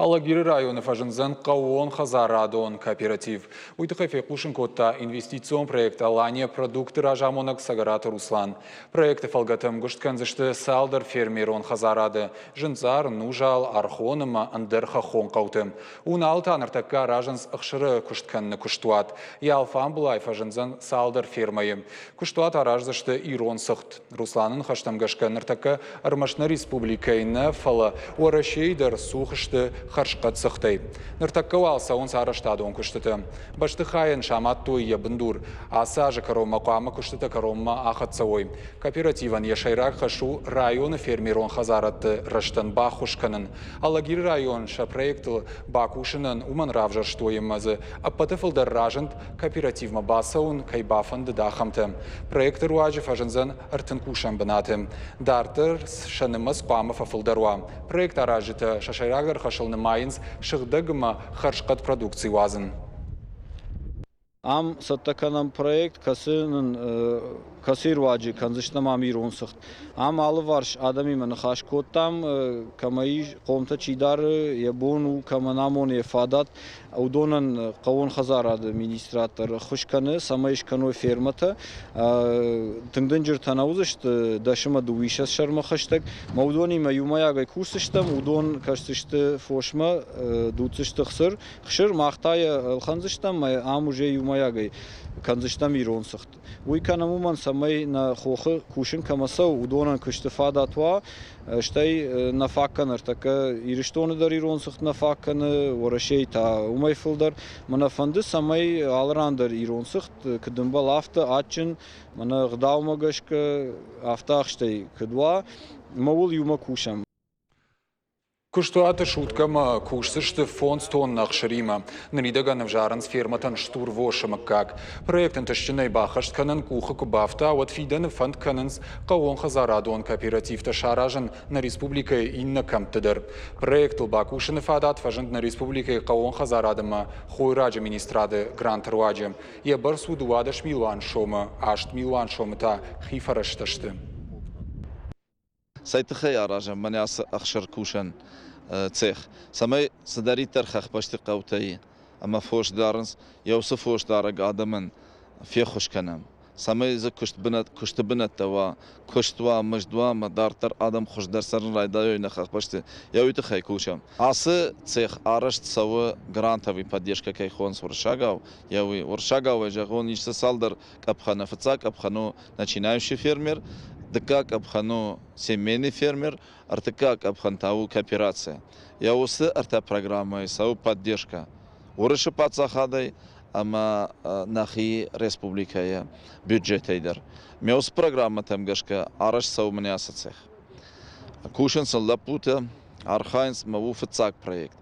Алагиры районы фӕзындзӕн хъӕууонхӕдзарадон кооператив. Уый тыххӕй фехъусын кодта инвестицион проект «Алания продукт»-ы разамонӕг Цӕгӕраты Руслан. Проекты фӕлгӕты ӕмгуыст кӕндзысты цалдӕр фермерон хӕдзарады Зынцъар, Нузал, Ӕрхон ӕмӕ ӕндӕр хӕххон хъӕуты. Уналы та ныртӕккӕ аразынц ӕхсыры куыст кӕныны куыстуат. Йӕ алфамбылай фӕзындзӕн цалдӕр фермӕйы. Куыстуат араздзысты ирон цыхт. Русланы ныхӕстӕм гӕсгӕ ныртӕккӕ ӕрмӕст нӕ республикӕйы нӕ, фӕлӕ Уӕрӕсейы дӕр цух сты хӕрзхъӕд цыхтӕй. Ныртӕккӕ уал цӕуынц арӕзтадон куыстытӕ. Бӕстыхайӕн самадтой йӕ бындур. Ацы азы кӕронмӕ хъуамӕ куыстытӕ кӕронмӕ ахӕццӕ уой. Кооперативӕн йӕ сӕйраг хӕс у районы фермерон хӕдзарадты рӕзтӕн баххуыс кӕнын. Алагиры район сӕ проектыл бакусынӕн уымӕн равзӕрстой ӕмӕ дзы ӕппӕты фылдӕр разынд кооперативмӕ бацӕуын кӕй бафӕндыд, ахӕмтӕ. Проекты руаджы фӕзындзӕн 30 кусӕн бынаты. Дарддӕр сӕ нымӕц хъуамӕ фӕфылдӕр уа. Проект аразджытӕ сӕ сӕйрагдӕр хӕсыл нымайынц сыгъдӕг ӕмӕ хӕрзхъӕд продукци уадзын. Ам цӕттӕ кӕнӕм проект, кӕцы нын кӕцыйы руаджы кӕндзыстӕм ам ирон цыхт. Ам алыварс адӕмимӕ ныхас кодтам, кӕмӕ ис, хъомтӕ чи дары, йӕ бон у, кӕмӕн амоны йӕ фадат, уыдонӕн хъӕууон хӕдзарады министрад дӕр ӕххуыс кӕны, цӕмӕй скӕной фермӕтӕ. Тынг дынджыртӕ нӕ уыдзысты, дӕс ӕмӕ дыууиссӕдз сӕрмӕ хӕстӕг. Мӕ уыдонимӕ иумӕйагӕй кусдзыстӕм, уыдон кӕсдзысты фосмӕ, дуддзысты хсыр. Хсыр мах та йӕ ӕлхӕндзыстӕм ӕмӕ ам уже иумӕйагӕй кӕндзыстӕм ирон цыхт. Уый кӕнӕм уымӕн, цӕмӕй нӕ хохы кусын кӕмӕ цӕуы, уыдонӕн куысты фадат уа, стӕй нӕ фаг кӕны ӕртӕккӕ Ирыстоны дӕр ирон цыхт нӕ фаг кӕны, Уӕрӕсейы та уымӕй фылдӕр. Мӕнӕ фӕнды, цӕмӕй алы ран дӕр ирон цыхт куыд ӕмбӕла, афтӕ адджын, мӕнӕ ӕгъдаумӕ гӕсгӕ афтӕ ахстӕй куыд уа, ӕмӕ ууыл иумӕ кусӕм. Куыстуаты суткӕмӕ кусдзысты фондз тонны ӕхсыримӕ. Ныридӕгӕн ӕвзарынц фермӕтӕн стурвосы мыггаг. Проект ӕнтыстджынӕй баххӕст кӕнын къухы куы бафта, уӕд фидӕны фӕнд кӕнынц хъӕууонхӕдзарадон кооперативтӕ саразын нӕ республикӕйы иннӕ кӕмтты дӕр. Проектыл бакусыны фадат фӕзынд нӕ республикӕйы хъӕууон хӕдзарад ӕмӕ хойраджы министрады гранты руаджы. Йӕ бӕрц у 12 милуан сомы, 8 милуан сомы та хи фӕрӕзтӕ сты. Цӕй тыххӕй аразӕм мӕнӕ ацы ӕхсыркусӕн цех, цӕмӕй цыдӕриддӕр хӕхбӕсты хъӕутӕй ӕмӕ фос дарынц, йӕ уыцы фосдарӕг адӕмӕн феххуыс кӕнӕм, цӕмӕй дзы куысты бынӕттӕ уа, куыст уа, мызд уа ӕмӕ дарддӕр адӕм хуыздӕр цӕрын райдайой нӕ хӕхбӕсты, йӕ уый тыххӕй кусӕм. Ацы цех арӕзт цӕуы грантовый поддержка кӕй хонынц уырыссагау, йӕ уый. Уырыссагауӕй зӕгъон, ис дзы цалдӕр къӕпхӕны. Фыццаг къӕпхӕн у начинающий фермер, дыккаг къӕпхӕн у семейный фермер, ӕртыккаг къӕпхӕн та у кооперация. Йӕ уыцы ӕртӕ программӕйы цӕуы поддержка Уырысы паддзахадӕй ӕмӕ нӕхи республикӕйы бюджетӕй дӕр. Ме уыцы программӕтӕм гӕсгӕ арӕзт цӕуы мӕнӕ ацы цех. Кусынц ыл лӕппутӕ, архайынц, мӕ у фыццаг проект.